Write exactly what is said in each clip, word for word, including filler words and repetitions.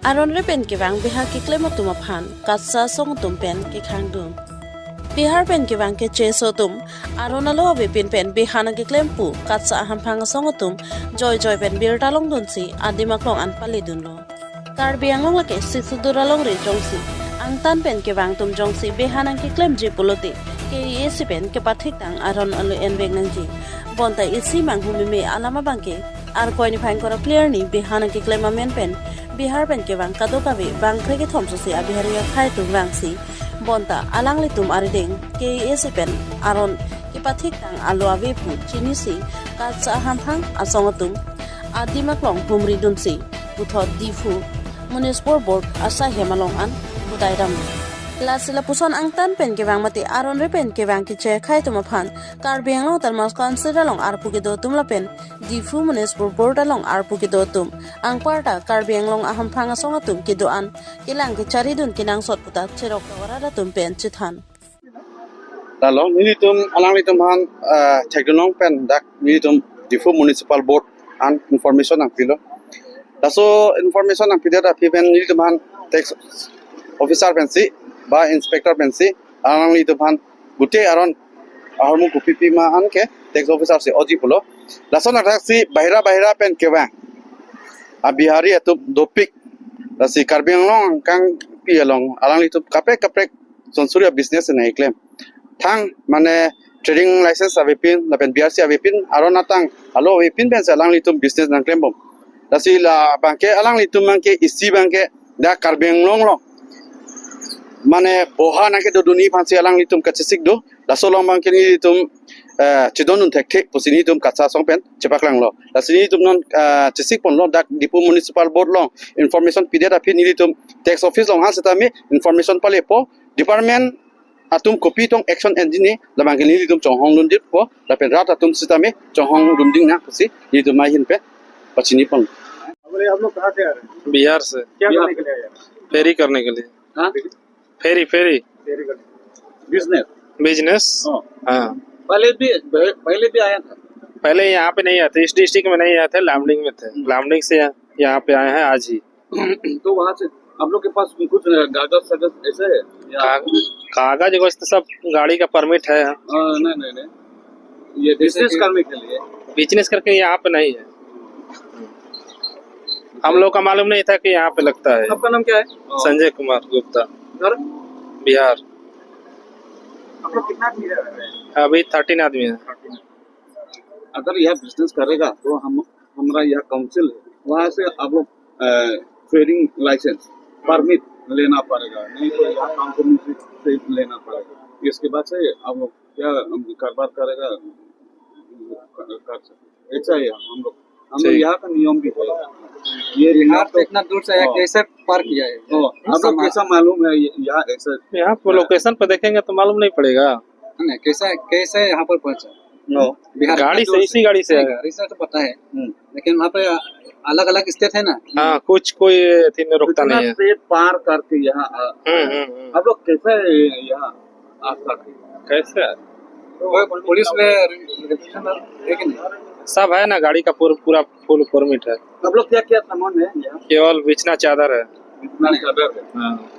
Aron re pen kevang beha keklem atum aphan KATSA asong atum pen kekhangdun. Bihar pen kevang kecheso atum aron alo avepin pen beha nangkeklem pu KATSA ahamphang asong atum joijoi pen birta longdunsi adim aklong an paledunlo. Karbi Anglong lake Sixth Schedule alongri jongsi angtan pen kevang atum jongsi beha nangkeklemji pulote K A A C pen kepathik tang aron alo envek nangji. Bonta isi manghumeme alam abangke Arkoi niphai ingkoi ra phli arni beha nangkeklem amen pen Bihar pen kevang kadokave bangkre kethom sose a-Bihari akhei atum vangsi bonta alanglitum arideng K A A C pen aron kepathik tang alo ave pu chinisi KATSA ahamphang asong atum adim aklong humridunsi puthot Diphu Municipal Board asaihem along an putai dam. Lasi lapuson angtan pen kevang mate aron re pen kevang keche akhei atum aphan Karbi Anglong Autonomous Council along arpu kedo atum lapen Diphu Municipal Board along arpu kedo atum anparta Karbi Anglong ahamphang asong atum kedo-an kelang kecharidun kenangsot puta cherok tovar arat atum pen chethan. Lalo nelitum alanglitum aphan, ah, thekdunlong pen dak nelitum Diphu Municipal Board an information nangpilo. Laso information nangpidet aphi pen nelitum aphan tax officer pensi ba inspector pensi alanglitum aphan gute aron ahormu kopi pima anke tax officer si oji pulo. Lason athaksi bahira bahira pen kevang a-Bihari atum dopik. Lasi Karbi Anglong angkangpi along alanglitum kaprek kaprek sonsuri a-business nangkeklem. Thang mane trading license avepin lapen B R C avepin aron atang alo avepin pensi alanglitum business nangklembom. Lasi labangke alanglitum abangke isi abangke dak Karbi Anglong along mane boha nangkedodunji aphansi alanglitum kachesik do. Laso along abangke nelitum, eh, chedondun thekthe pusi nelitum KATSA asong pen chepaklanglo. Lasi nelitum non, eh, chesikponlo dak Diphu Municipal Board along information pidet aphi nelitum tax office along an setame information palepo, department atum kopi tong action enji ne labangke nelitum chonghong dundetpo lapen rat atum setame chonghong dunding nang pusi nelitum ahin pen pachinipon. बोले, आप लोग कहाँ से आ रहे हैं? बिहार से। क्या बिहार करने के लिए आए हैं? फेरी करने के लिए। हाँ? फेरी, फेरी। फेरी करने। बिजनेस? बिजनेस। हाँ। हाँ। पहले भी, पहले भी आया था? पहले यहाँ पे नहीं आते, इस डिस्ट्रिक्ट में नहीं आते, लामडिंग में थे। हम्म। लामडिंग से यहाँ, यहाँ पे आए हैं आज ही। तो वहाँ से आप लोग के पास कुछ कागज सागज ऐसे है या? काग-, कागज वगैरह तो सब गाड़ी का परमिट है। हाँ, नहीं, नहीं, नहीं। ये जैसे बिजनेस कि करने के लिए। बिजनेस करके यहाँ पे नहीं है। हम लोग का मालूम नहीं था कि यहाँ पे लगता है। आपका नाम क्या है? संजय कुमार गुप्ता। घर? बिहार। आप लोग कितना आदमी रह रहे हैं? अभी थर्टीन आदमी है। अगर यह बिजनेस करेगा तो हम, हमारा यह काउंसिल है, वहाँ से आप लोग, अ, ट्रेडिंग लाइसेंस, परमिट लेना पड़ेगा, नहीं तो यहाँ काम करने से, से लेना पड़ेगा। इसके बाद से आप लोग क्या, अम, कारोबार करेगा, कर, कर सकते। ऐसा है हम लोग, हम लोग ठीक। यहाँ का नियम भी है। ये बिहार नियम से तो इतना दूर से आया, हाँ। कैसे पार किया है? हाँ, आप लोग कैसा मालूम है ये, यहाँ ऐसा? यहाँ पे लोकेशन पे देखेंगे तो मालूम नहीं पड़ेगा। नहीं, कैसा, कैसे यहाँ पर पहुँचा? नो। बिहार गाड़ी से, दूर से। इसी गाड़ी से नहीं, आया। गाड़ी से तो पता है। हम्म। लेकिन वहाँ पे अलग-अलग स्टेट है ना? हाँ, कुछ कोई अथी में रुकता नहीं है। से पार करके यहाँ आ-, हम्म, हम्म, हम्म। आप लोग कैसे यहाँ आ सकते हैं? कैसे? कोई पुलिस में रिलेशन है कि नहीं? सब है ना, गाड़ी का पूर-, पूरा फुल परमिट है। आप लोग क्या क्या सामान है यहाँ? केवल बिछना चादर है। बिछना चादर है। हाँ।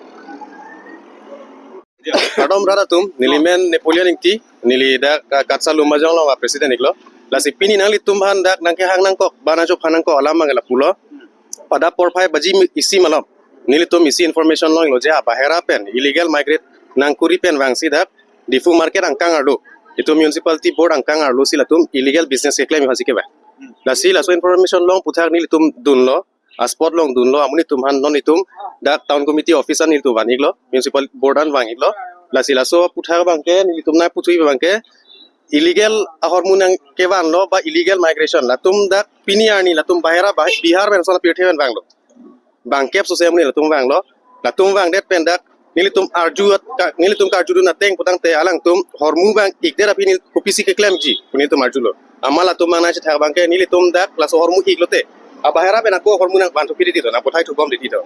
Kardom rat atum, neli men Napoleon Ingti, neli dak, ah, KATSA Lumbajong along a-president iklo. Lasi pini nanglitum aphan dak nangkehang nangkok, ba nangchophan nangkok alam abang lapulo. Pada porphai baji mi-, isi malom, nelitum isi information longlo je, ah, bahera pen illegal migrate nangkuri pen vangsi dak Diphu market angkang arlo, itum municipality board angkang arlo si latum illegal business keklem aphansi kevang. Lasi laso information long aputhak nelitum dunlo, a-spot along dunlo, amonit atum aphan non itum dak town committee office an nelitum van iklo, municipal board an vang iklo. Lasi laso aputhak abangke nelitum nangputhui abangke illegal ahormu nangkevanlo ba illegal migration. Latum dak pini arni latum bahera bah-, Bihar pen son pirthe pen vanglo. Bangkep sose amonit latum vanglo. Latum vangdet pen dak nelitum arju at-, ka-, nelitum karjudun ateng putangte alangtum hormu vang-ikdet aphi neli kopisi keklemji pu nelitum arjulo. Amat latum abang nangchethak abangke nelitum dak laso hormu iklote, abahera pen ako hormu nangvan thupi didi to, nangpathai thubom didi to.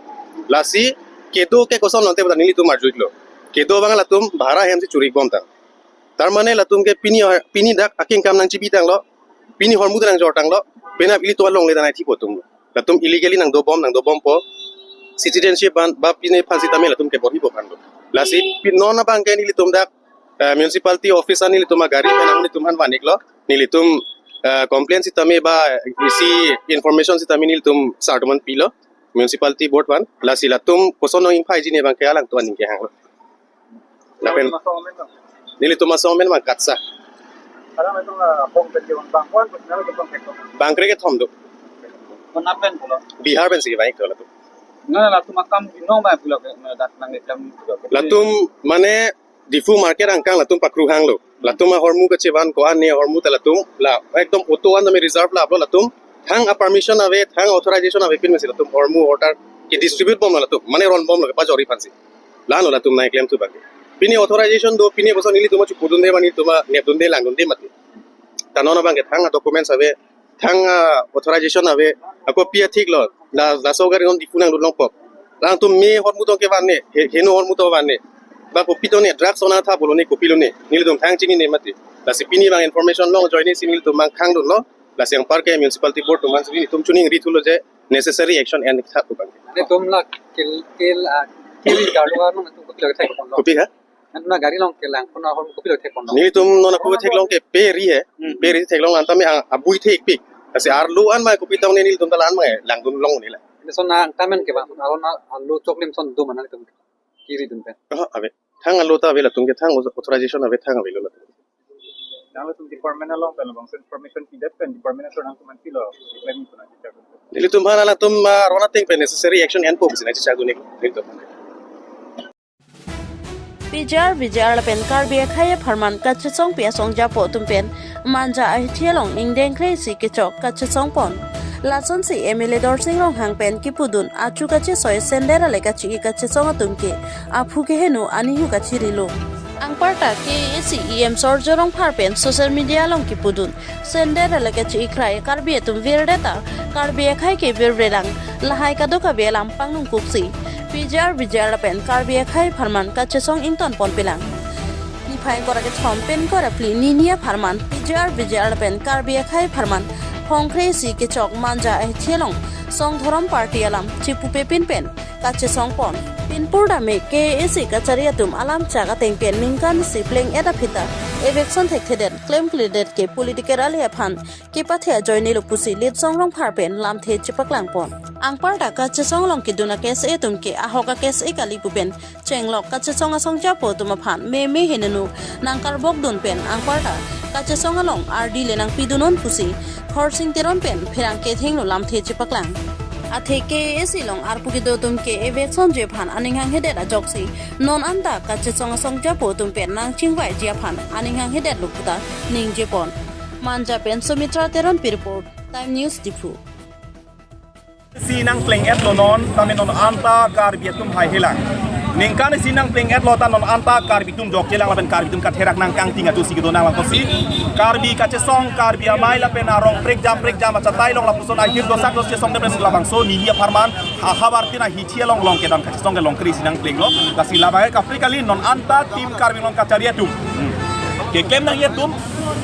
Lasi kedo ke koson lote puta nelitum arju iklo. Kedo abang latum bahera hemsi churibom tang. Tar mane latum ke pini, pini dak akengkam nangchibi tanglo, pini hormu ta nangjor tanglo, penap ilitum alongle ta nangthipo atum. Latum illegally nangdobom, nangdobompo. citizenship ban ba pine aphan sitame latum ke borhi bo aphan lo. Lasi pi non abang ke nelitum dak, eh, municipality office an nelitum agari pen nelitum aphan van-iklo. Nelitum, eh, complaint sitame ba isi information sitame nelitum sar atum aphan pilo, municipality board aphan. Lasi latum koson nong ingphaiji ne abang ke alangtum aning kehanglo. Lapen nelitum asong amen ma Katsa. Bang kre-kethom do. Bihar pensi kevang-iklo latum. Na latum akam binong ba pulo ke, na dak nang ikam pulo ke. Latum mane Diphu market angkang latum pakruhanglo. Latum ahormu kachevan ko-an ne ahormu ta latum la ekdom auto an tame reserve laplo latum. Thang a-permission ave, thang authorization avepin mesi latum ahormu order ke-distribute bomlo latum. Mane ron bomlo kepajori aphansi. Lalo latum nangklemthu abang ke. Pine authorization do, pine koson nelitum chepudunde mane nelitum nepdunde langdunde mati. Ta non abang ke thang a-documents ave, thang a-authorization ave, ako pi athik lo, la, laso gari non Diphu nangdun longpo. Alangtum me ahormu tong kevan ne, he, heno ahormu tong van ne. Ba kopi tong ne, drugs ona tha pulo ne, kopi lo ne. Nelitum thang chinine mati. Lasi pine abang information longjoine si nelitum abang khangdunlo. Lasi anpar ke municipality board atum aphansi nelitum choningrithulo je necessary action en-iktha pu abang. Netum la kel, kel, ah, kel garlu arlo netum kopilo kethekponlo? Kopi ha? Netum la gari along kelang pon ahormu kopilo kethekponlo? Nelitum non ako theklong ke pe ri he. Hmm. Pe ri theklong la-an tame a-, abui thekpik. Lasi arlo an ma kopi tong ne nelitum ta la-an ma langdun longle la. Lason angtan amen kevang, arlo na, arlo choklim ason do ma nangtum kiridun pen? Ah, ave. Thang alo ta ave latum ke, thang authorization ave, thang avelo latum. Nangtum department along pen labangso information pidet pen department asor nangtum aphan pilo, claim pu nangchechak. Nelitum aphan alangtum, ah, aron ateng pen necessary action enpo pusi nangchechakdun-ik nelitum aphan. P G R, V G R lapen Karbi akhei apharman kachesongpi asong japo atum pen Manja ahithi along ingdeng kre-isi kechok kachesongpon. Lasonsi M L A Dorsing Ronghang pen kipudun achu kachesoi sender ale kachi-i kachesong atum ke aphu keheno anihu kachirilo. Anparta K A A C E M Sorjo Rongphar pen social media along kipudun sender ale kachi-i krai Karbi atum virdet ta Karbi akhei ke virvrelang, lahai kadokave alam pangnungkuksi P G R V G R lapen Karbi akhei apharman kachesong ingtonponpelang. Niphai ingkoi ra kethom pen ingkoi ra phli nini apharman P G R V G R lapen Karbi akhei apharman phongkre-isi kechok Manja ahithi along song dhorom party alam chepupepin pen kachesongpon. Pinpur dame K A A C kachari atum alam chak ateng pen ningkan isi pleng-et aphi ta eviction thekthedet, klemkledet ke political ali aphan kepathe ajoinelo pusi Litsong Rongphar pen lamthe chepaklangpon. Anparta kachesong along kedun a-K S A atum ke ahok a-K S A kali pu pen chenglok kachesong asong japo atum aphan meme henenu nangkarbokdun pen anparta kachesong along ardi le nangpidunnon pusi Khorsing Teron pen pherangke athengno lamthe chepaklang. Athe K A A C along arpu kedo atum ke eviction ji aphan aning hanghedet ajoksi non anta kachesong asong japo atum pen nangchingvaiji aphan aning hanghedet lo puta ningjepon. Manja pen Sumitra Teronpi report, Time News Diphu. Si nangpleng-etlo non, tame non anta Karbi atum haihelang. Ningkan isi nangpleng-etlo ta non anta Karbi atum jokjelang lapen Karbi atum katherak nangkangting ajoksi kedo nanglang kosi. Karbi kachesong, Karbi amei lapen arong prekjam prekjam achatai along lapuson ahir dosak dos chesongde pen labangso nini apharman ha havar tin ahithi along long kedam kachesong kelong kre-isi nangplenglo. Lasi labang ke kaprek kali non anta team Karbi Anglong kachari atum. Hmm. Keklem nangji atum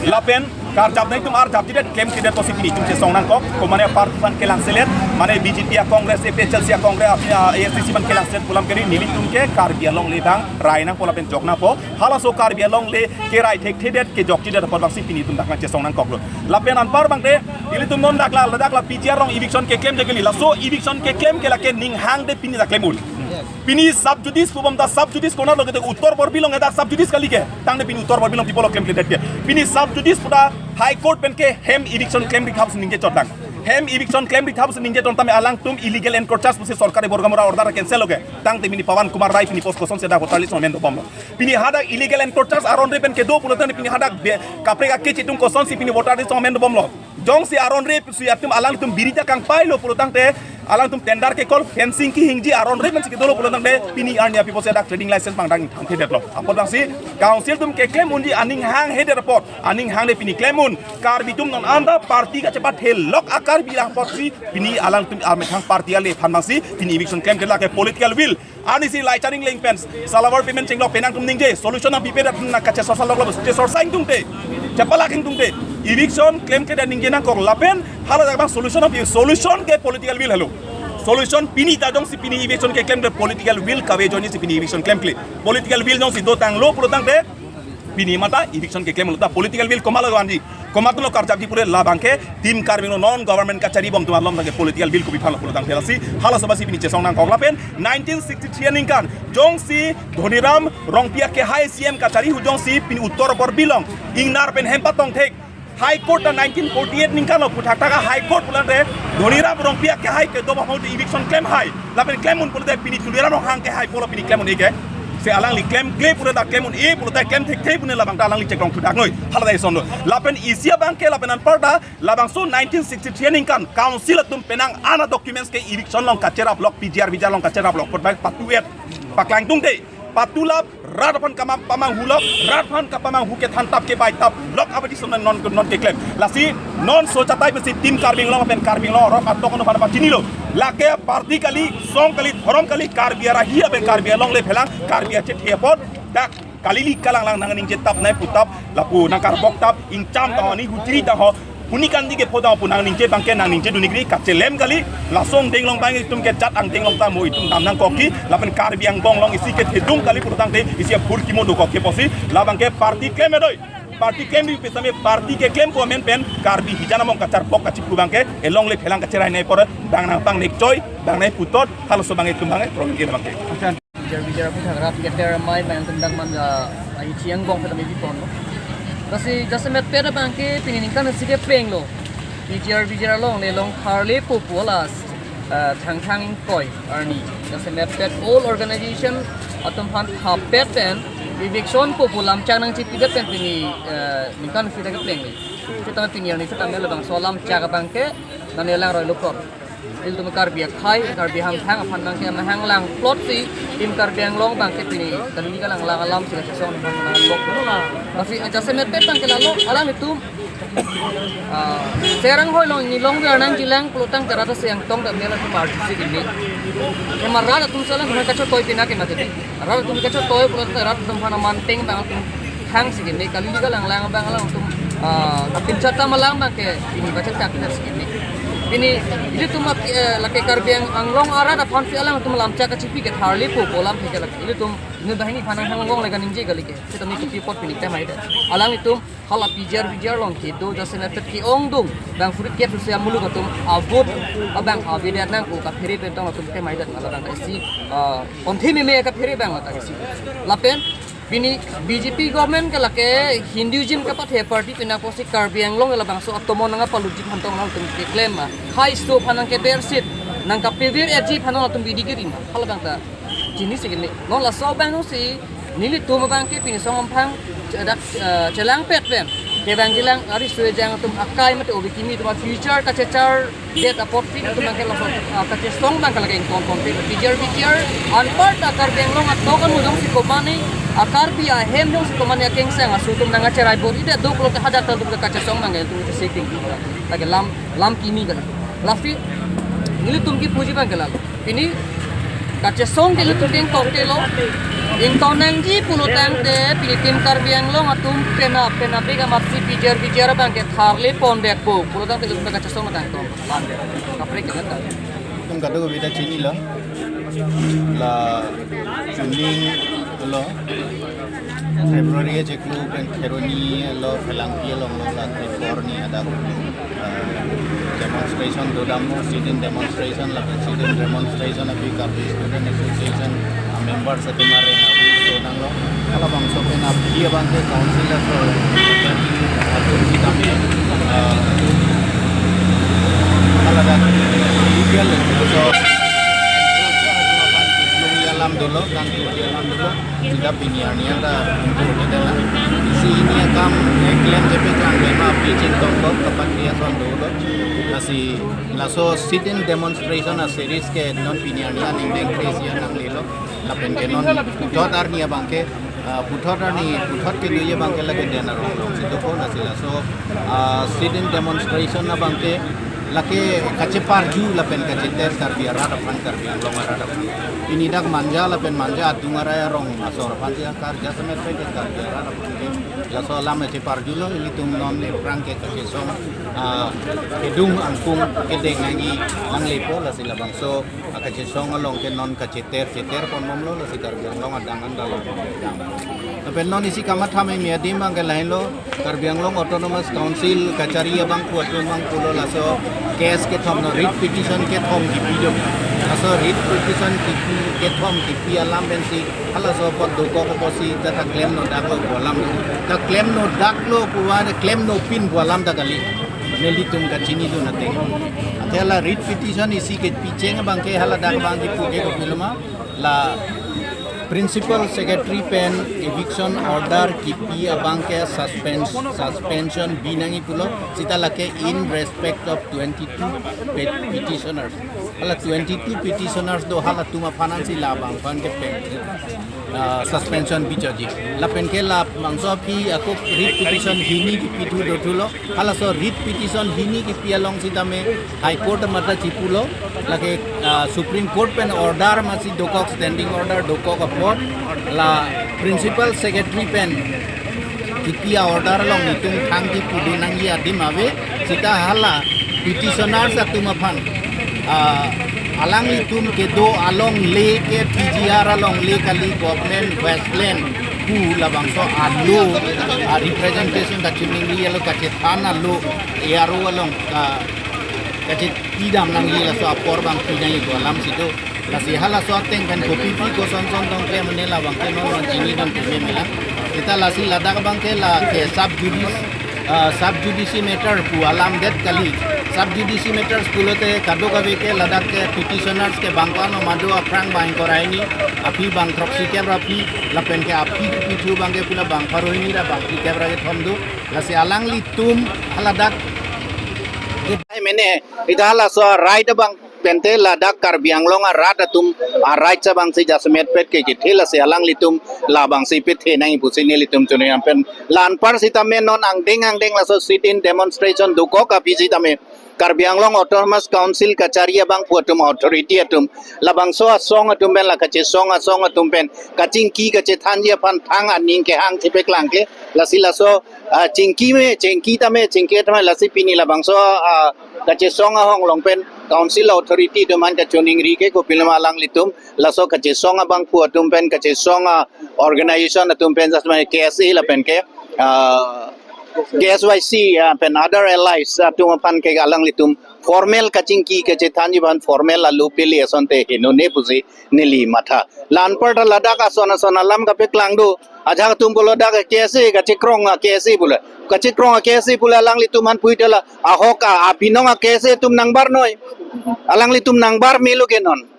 lapen karjap nangji atum arjapjidet klemkledet pusi pini itum chesong nangkok. Komane party aphan kelangselet, mane B J P a-Congress, A P H L C a-Congress, a-, A S D C aphan kelangselet pu alam keri, nelitum ke Karbi Anglong le dang rai nangpo lapen jok nangpo. Halaso Karbi Anglong le kerai thekthedet kejokthedet apot abangsi pini itum dak nangchesong nangkoklo. Lapen anpar abang ke ilitum non dak la, dak la P G R along eviction keklemji kali. Laso eviction keklem ke lake ning hangde pini dak klem un. Pini sub judice pubom ta sub judice konat lo kete Uttar Borbil along edak sub judice kali ke. Tangte pini Uttar Borbil along people along klemkledet ke. Pini sub judice pu ta High Court pen ke hem eviction klemri thap si ningje chotlang. Hem eviction klemri thap si ningje chot tame alangtum illegal encroachers pusi sorkari borgamura order cancel lo ke. Tangte pini Pawan Kumar Rai pini post kosonsi dak voter list amen dobomlo. Pini hadak illegal encroachers aron re pen kedo pulo tangte pini hadak be-, kaprek akech atum kosonsi pini voter list amen dobomlo. Jongsi aron re pusi atum alangtum biri ta kangpailo pulo tangte alangtum tender kekol fencing kehingji aron re pensi kedolo pulo tangte pini arni apipo si dak trading license pangdang thangthedetlo. Apot abangsi council atum keklem unji aning hanghedet apot, aning hangde pini klem un. Karbi atum non anta party kachepathelok a-Karbi lang apotsi pini alangtum amethang party ale aphan abangsi pini eviction klemkle lake political will. Arnisi Laicharing Leng pen salary payment chenglok pen nangtum ningje solution apipedet na kachesorsa loklo, chesorsa ingtungte, chepalak ingtungte eviction klemkledet ningje nangkok lapen hala jak abang solution api, solution ke political will helo. Solution pini ta jongsi pini eviction keklem de political will kave ajoine si pini eviction klemkle. Political will jongsi dotanglo pulotangte pini mata eviction keklem lo ta political will komatlo vanji. Komatlo karjapji pule labangke Team Karbi Anglong non government kacharibom atum along lake political will kopiphan lo pulotangte lasi halaso abangsi pini chesong nangkok lapen nineteen sixty-three aningkan jongsi Dhoniram Rongpi akehai C M kachari hu jongsi pini uttor apor bilong ingnar pen hempa tongthek High Court ta nineteen forty-eight aningkan lo puthak thak a High Court pulangte Dhoniram Rongpi akehai kedo bang hong eviction klem hai. Lapen klem un pulote pini Tuliram Ronghang kehai pulo pini klem un-e ke. Se alangli klemkle pulote klem un-e pulote klem thekthe pune labang ta alangli chekrong thudak noi. Hala dai son noi. Lapen isi abangke lapen anparta labangso nineteen sixty-three aningkan council atum penang ana documents ke eviction along kacherap lok P G R V G R along kacherap lok put bai patu et paklang tungte. Patulap rat aphan kamam pamanghu lok, rat aphan kapamanghu kethan tap kebai tap lok abadi som non non keklem. Lasi non sochatai pensi Team Karbi Anglong pen Karbi Anglong rok atok ano aphan pachinilo. Lake party kali, song kali, dhorom kali, Karbi arahi pen Karbi alongle phelang, Karbi achethe apot dak kalili kalanglang nangningje tap nai putap lapu nangkarbok tap ingcham ta ani hutri ta ho. Puni kandi ke phoda pu nangningje abangke nangningje dunigri kachelem kali. Laso angdeng along abang itum ke jat angdeng along ta mo itum dam nangkok ke lapen Karbi angbong along isi kethedung kali pulotangte isi aphurkimo dokok ke pusi labangke party klem edoi. Party klem di pesame party keklem ko amen pen Karbi hijan among kacharbok kachipu abangke elongle phelang kacherai nai apor dang nangpang nekchoi dang nai putot halaso abang itum abangke program ke abangke. P G R V G R aputhak rat keter amei abang atum dak man ja ahi chiang bong peta mebi pon lo. Lasi jasemet pet abangke pini aningkan si keplenglo. P G R V G R alongle long tharle pupu alas, eh, Thangthang Ingkoi arni. Jasemet pet all organization atum aphan thapet pen eviction pupu lamchak nangchipidet pen pini, eh, aningkan si ta keplenglo. Seta pini arni seta me labangso lamchak abangke nane langroi lo kor. Ilitum Karbi akhei, Karbi hamphang aphan abangke amahang lang plot si, Team Karbi Anglong abangke pini, kalili kalanglang alam si kachesong aphan nangkok. Lasi jasemet pet abangke lalo, alanglitum, ah, Serang hoi long, ni long biar nangjilang, pulotangte rat aseng tong, dam nela tum arju si gini. Ema rat atum selang, ema kachotoi pina ke mati. Rat atum kachotoi, pulotangte rat atum aphan amanteng abang atum hang si gini, kalili kalanglang abang alangtum, ah, kapinchot alam abangke pini baca tak si gini. Pini ilitum ap-, eh, lake Karbi Ang-, Anglong arat aphan si alangtum lamchak kachipi ke tharle pupu alam ke lake. Ilitum ini banghini aphan hang long le kaningje kali ke. Seta me kopi apot pini klem hai de. Alangtum hala P G R V G R along kedo jasemet pet ke-ongdung abang phurit kep susia muluk atum avote abang avedet nangko kaphere pen tong atum klem hai de labang ta isi, ah, onthi meme kaphere abang ta isi. Lapen pini B J P government ke lake Hinduism kapathe party pina pusi Karbi Anglong labangso atomon nangpalutji aphan tong alangtum keklem ma. Khei so aphan nangkebersit, nangkapevir etji aphan alangtum bidi kiri ma. Hala abang ta chini si gini. Non laso abang si nelitum abangke pini song amphang chedak, eh, chelangpet pen kevang jilang ari sue jang atum akai mate obi kimi atum future kachechar det apot pin atum abangke laso, ah, kachesong abangke lake ington pon pin P G R V G R anparta Karbi Anglong atok anu jongsi komane, a Karbi ahem jongsi komane akengsang aso atum nangcherai bor-idet do pulote hadak ta atum kachesong abangke atum si king lake lam, lam kimi kali. Lasi nelitum kipuji abangke lalo. Pini kachesong ke ilitum king tokte lo. Ington nangji pulotangte pini Team Karbi Anglong atum pena, pena bega matsi P G R V G R abangke tharle pondetpo pulotangte ilitum kachesong matang tong. Kaprek ke ta. Itum kadokave ta chinilo. La chuning lo. February achiklo pen Kheroni lo Phelangpi along lo la Tripur ni ada, eh, demonstration dodamlo, sit-in demonstration lapen sit-in demonstration aphi Karbi Student Association, ah, members atum areng avi so nanglo. Halabangso pen aphi abangke council aso atum si kami, eh, haladak legal so alam dolo, kan alam dolo. Sita pini arni anta untuk kita la. Si ini akam, eh, klem jepe kang lema pichin tongkok kapan dia son dolo. Lasi laso sit-in demonstration a series ke non pini arni aning deng kre sia nanglelo. Lapen ke non puthot arni abangke, ah, puthot arni, puthot kedoji abangke lake dena rong rong si dokok lasi laso, ah, sit-in demonstration abangke Lake kacheparju lapen kacheter Karbi arat aphan, Karbi Anglong arat aphan. Pini dak Manja lapen Manja adung arai arong asor aphan si akar jasemet pen ke Karbi arat aphan ke. Laso alam cheparjulo, ilitum non le prang ke kachesong, ah, kedung angkung kedeng nangji nanglepo, lasi labangso, ah, kachesong along ke non kacheter, cheter ponbomlo, lasi Karbi Anglong adang an dalo. Lapen non isi kamatha me adim abang ke lahenlo, Karbi Anglong Autonomous Council kachari abangphu atum abang pulo laso case kethom no, writ petition kethom kipi do. Laso writ petition kipi, kethom kipi alam pensi halaso apot dokok apotsi ta ta klemno daklo pu alam. Ta klemno daklo pu ane klemnopin pu alam ta kali. Nelitum kachinidun ateng. Athe la writ petition isi kepicheng abang ke haladak abang kipu ke kopiloma la Principal Secretary pen eviction order kipi abang ke suspens-, suspension bi nangji pulo, seta lake in respect of twenty-two pet-, petitioners. Hala twenty-two petitioners do, halatum aphan ansi labang aphan ke pen, ah, suspension bijaji. Lapen ke labangso aphi ako writ petition hini kipi thu dothulo. Halaso writ petition hini kipi along sitame High Court mata chipulo, lake, ah, Supreme Court pen order masi dokok, standing order dokok apot la Principal Secretary pen kipi a-order along itum thang kipudun nangji adim ave, seta hala petitioners atum aphan, ah, alanglitum kedo alongle ke P G R alongle kali, government wasteland pu labangso alo, ah, representation kachiningri alo, kachethan alo, A R O along, ah, kachepidam nangji, laso apor abang pi nangji pu alam si do. Lasi halaso ateng pen kopipi kosonson tong klem mane labang ke non non chinidun peme mela. Seta lasi ladak abang ke lake sub judice, ah, sub judice matter pu alam det kali. Sub judice matters pulote kadokave ke ladak ke petitioners ke bang ko-an lo madu, aphrang bang ingkoi ra hini, aphi bang throksi kep ra phi, lapen ke aphi kipi thu abang ke pula bang pharo hini ra bang phli kep ra kethom do. Lasi alanglitum haladak ke mene, ita halaso right abang pente ladak Karbi Anglong arat atum a-right abang si jasemet pet ke kethe, lasi alanglitum labang si pethe nangji pusi nelitum choningri pen. La anpar sitame non angdeng angdeng laso sit-in demonstration dokok aphi sitame Karbi Anglong Autonomous Council kachari abangphu atum, authority atum, labangso asong atum pen, la kachesong asong atum pen kachingki kachethanji aphan thang aning kehang chepaklangkle. Lasi laso, ah, chingki me, chingki tame, chingki tame, lasi pini labangso, ah, kachesong ahong along pen council authority atum aphan kachoningri ke kopiloma alanglitum laso kachesong abangphu atum pen, kachesong, ah, organization atum pen, just mane K S A lapen ke, ah, K S Y C, ah, pen other allies atum aphan ke alanglitum formal kachingki kachethanji aphan formal alo pele asonte henone pusi neli matha. La anpar ta ladak ason ason alam kapeklang do. Ajahak atum pulo dak K S A kachekrong a K S A pulo. Kachekrong a K S A pulo alanglitum aphan puitela ahok a abinong a K S A atum nangbarnoi. Alanglitum nangbar melo ke non.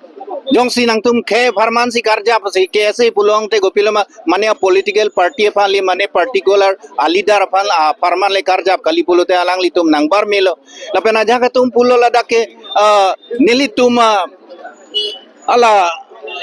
Jongsi nangtum khei apharman si karjap si K S A pulo tangte kopiloma mane political party aphan le mane particular a leader aphan, ah, apharman le karjap kali pulote alanglitum nangbar melo. Lapen ajahak atum pulo ladak ke, ah, nelitum, ah, hala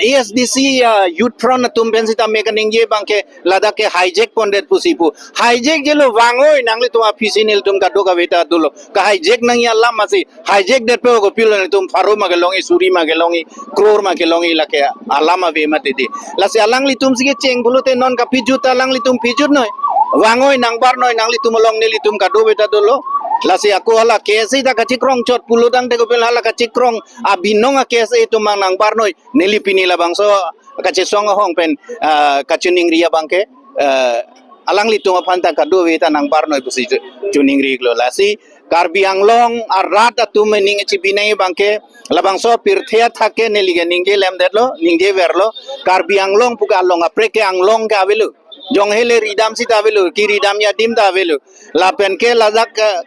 A S D C, ah, Youth Front atum pen sitame kaningje abang ke ladak ke hijack pondet pusi pu. Hijack jelo vangoi, nanglitum aphi si nelitum kadokave ta dolo. Ka hijack nangji alam masi hijack detpo kopilo, nelitum pharo ma kelongji, suri ma kelongji, crore ma kelongji, lake alam ave mati di. Lasi alanglitum si kecheng pulote non kapijut alanglitum pijutnoi. Vangoi, nangbarnoi, nanglitum along nelitum kadokave ta dolo. Lasi ako hala K S A ta kachekrong chot pulo tangte kopilo hala kachekrong abinong a K S A atum abang nangbarnoi. Neli pini labangso kachesong ahong pen, ah, kachoningri abang ke, ah, alanglitum aphan ta kadokave ta nangbarnoi pusi cho-, choningri iklo. Lasi Karbi Anglong arat atum aning chibi nangji abang ke labangso pirthe athak ke neli ke ningje lemdetlo, ningje verlo. Karbi Anglong pu ke along kaprek ke Anglong ke avelo. Jong hele ridam sita avelo, kiridamji adim ta avelo. Lapen ke ladak, eh,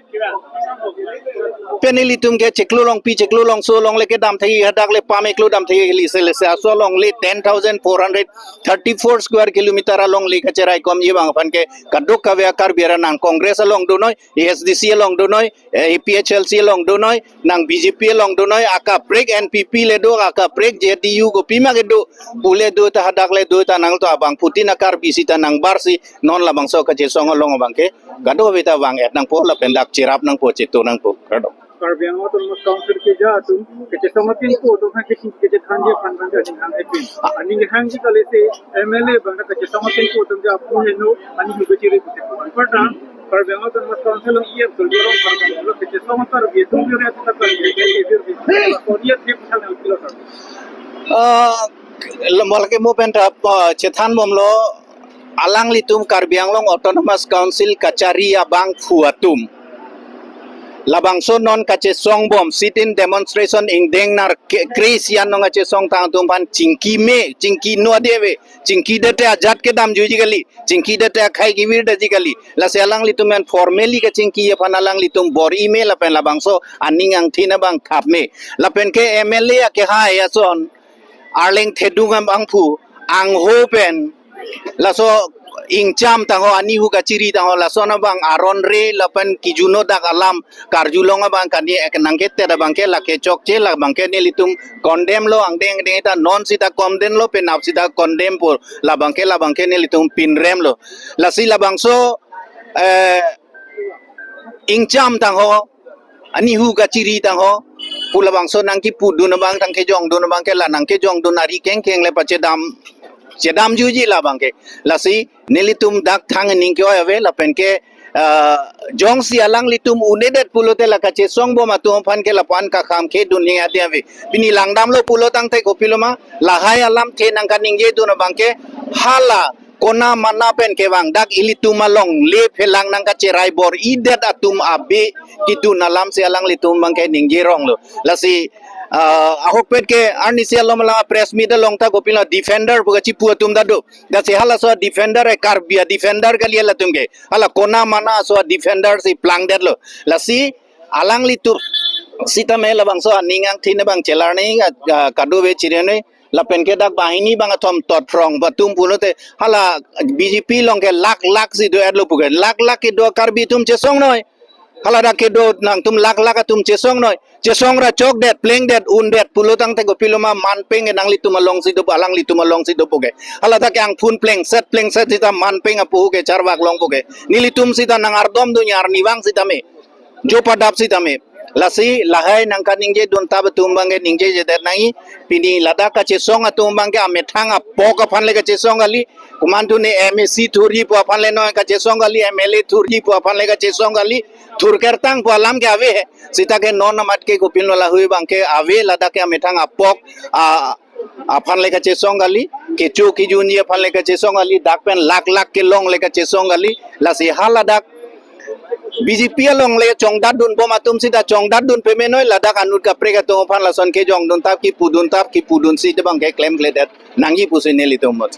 pen ilitum ke chiklo longpi, chiklo longso alongle kedam thekji, hadak le pame klo dam thekji, lise lise aso alongle ten thousand four hundred thirty-four square kilometer alongle kacheraikomji abang aphan ke kadokave a Karbi arat nang Congress along donoi, A S D C along donoi, eh, A P H L C along donoi, nang B J P along donoi, akaprek N P P le do, akaprek J D U kopima kedo, pule do ta hadak le do ta nangtum abangphutin a Karbi sita nangbarsi non labangso kachesong along abang ke Kadokave ta vang-et nangpo lapen dak cherap nangpo, chetu nangpo. Kardom. Karbi Anglong Autonomous Council keja atum kachesong atum ko atum ha kesi kachethanji aphan bang aning hang epin. Aning hangji kali si M L A bang kachesong atum ko atum ja apun eno aning hubejiri pusi. Anparta Karbi Anglong Autonomous Council along E M Tuliram Ronghang lo kachesong Karbi atum juri atum Karbi atum juri. Korea trip hal yang kilo. Ah, lo malake mo pen ta, ah, chethan bomlo, alanglitum Karbi Anglong Autonomous Council kachari abangphu atum. Labangso non kachesong bom, sit-in demonstration ingdeng nar ke-, kre-isi an nong kachesong tang atum aphan chingki me, chingki no ade ave, chingki det te ajat kedam juji kali, chingki det te akhai kevir detji kali. Lasi alanglitum an formally kachingki aphan alanglitum bor-i me lapen labangso aning angthin abang khap me. Lapen ke M L A akehai ason, Arleng Thedung abangphu, angho pen, laso ingcham tangho, anihu kachiri tangho, lason abang aron re lapen kijuno dak alam karjulong abang kani ek nangketet abang ke lake chokche, labang ke nelitum condemn lo, angdeng angdeng ta non sita condemn lo, penap sita condemn po, labang ke, labang ke nelitum pinrem lo. Lasi labangso, eh, ingcham tangho, anihu kachiri tangho, pu labangso nangkipudun abang, nangkejongdun abang ke la nangkejongdun ari kengkeng le pachedam, chedam juji labang ke. Lasi nelitum dak thang ning ke-oi ave lapen ke, ah, jongsi alanglitum un-edet pulote la kachesong bom atum aphan ke lapu-an kakham kedun ning ade ave. Pini langdamlo pulo tangte kopiloma, lahai alamthe nangkaningjedun abang ke hala kona mana pen kevang dak ilitum alongle phelang nangkacherai bor-idet atum abe kedun alam si alanglitum abang ke ningje ronglo. Lasi, ah, ahokpet ke arnisi alom la press meet along ta kopilo defender pu kachipu atum ta do. Lasi halaso defender e Karbi a-defender kali halatum ke. Hala kona mana aso defender si plangdetlo. Lasi alanglitum sitame labangso aning angthin abang chelar ne, ah, kadokave chiri ne. Lapen ke dak banghini bangkethom totphrong atum pulote hala B J P along ke lakh lakh si do-etlo puke. Lakh lakh kedo Karbi atum chesong noi. Hala dak kedo nangtum lakh lakh atum chesong noi. Chesong ra chokdet, plengdet, undet pulo tangte kopiloma manpeng ke nanglitum along si do, alanglitum along si do puke. Hala dak ke angphun plengset plengset sita manpeng apuhu ke charvak long puke. Nelitum sita nang-ardom do nyar nivang sitame. Jo padap sitame. Lasi lahai nangkaningjedun tap atum abang ke ningjejedet nangji. Pini ladak kachesong atum abang ke amethang apok aphan le kachesong kali. Komantu ne M A C thurji pu aphan le non kachesong kali, M L A thurji pu aphan le kachesong kali. Thur kertang pu alam ke ave he. Sita ke non amat ke kopilo lahui abang ke ave, ladak ke amethang apok, ah, aphan le kachesong kali, kecho kejunji aphan le kachesong kali, dak pen lakh lakh kelong le kachesong kali, lasi haladak B J P along le chongdatdun bom atum sita chongdatdun peme noi, ladak anut kaprek atum aphan lason kejongdun tap, kipudun tap, kipudun si te abang ke klemkledet nangji pusi nelitum mot.